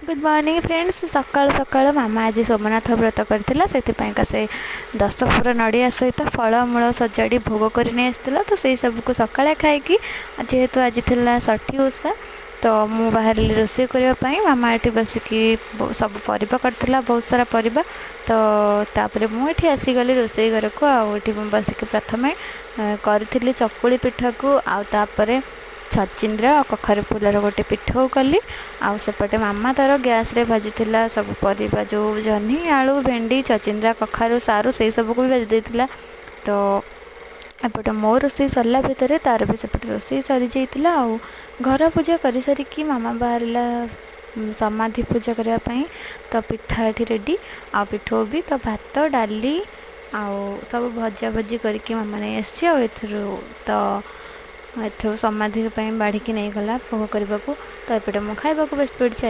Good morning friends. ସକାଳୁ ସକାଳୁ ମାମା ଆଜି ସୋମନାଥ ବ୍ରତ କରିଥିଲା, ସେଥିପାଇଁକା ସେ 10 ପୁର ନଡ଼ିଆ ସହିତ ଫଳମୂଳ ସଜାଡ଼ି ଭୋଗ କରି ନେଇ ଆସିଥିଲା। ତ ସେଇ ସବୁକୁ ସକାଳେ ଖାଇକି, ଯେହେତୁ ଆଜି ଥିଲା ଷଠି ଓଷା, ତ ମୁଁ ବାହାରିଲି ରୋଷେଇ କରିବା ପାଇଁ। ମାମା ଏଠି ବସିକି ସବୁ ପରିବା କାଟୁଥିଲା, ବହୁତ ସାରା ପରିବା। ତ ତାପରେ ମୁଁ ଏଠି ଆସିଗଲି ରୋଷେଇ ଘରକୁ। ଆଉ ଏଠି ମୁଁ ବସିକି ପ୍ରଥମେ କରିଥିଲି ଚକୁଳି ପିଠାକୁ, ଆଉ ତାପରେ ଛଚିନ୍ଦ୍ର ଆଉ କଖାରୁ ଫୁଲର ଗୋଟେ ପିଠଉ କଲି। ଆଉ ସେପଟେ ମାମା ତାର ଗ୍ୟାସ୍ରେ ଭାଜୁଥିଲା ସବୁ ପରିବା, ଯେଉଁ ଜହ୍ନି, ଆଳୁ, ଭେଣ୍ଡି, ଛଚିନ୍ଦ୍ରା, କଖାରୁ, ସାରୁ, ସେଇ ସବୁକୁ ବି ଭାଜି ଦେଇଥିଲା। ତ ଏପଟେ ମୋ ରୋଷେଇ ସରିଲା ଭିତରେ ତାର ବି ସେପଟେ ରୋଷେଇ ସରିଯାଇଥିଲା। ଆଉ ଘର ପୂଜା କରିସାରିକି ମାମା ବାହାରିଲା ସମାଧି ପୂଜା କରିବା ପାଇଁ। ତ ପିଠା ଏଠି ରେଡ଼ି ଆଉ ପିଠଉ ବି। ତ ଭାତ, ଡାଲି ଆଉ ସବୁ ଭଜା ଭଜି କରିକି ମାମା ନେଇ ଆସିଛି। ଆଉ ଏଥିରୁ ତ ଏଥିରୁ ସମାଧି ପାଇଁ ବାଢ଼ିକି ନେଇଗଲା ଭୋଗ କରିବାକୁ। ତ ଏପଟେ ମୁଁ ଖାଇବାକୁ ବସି ପଡ଼ିଛି।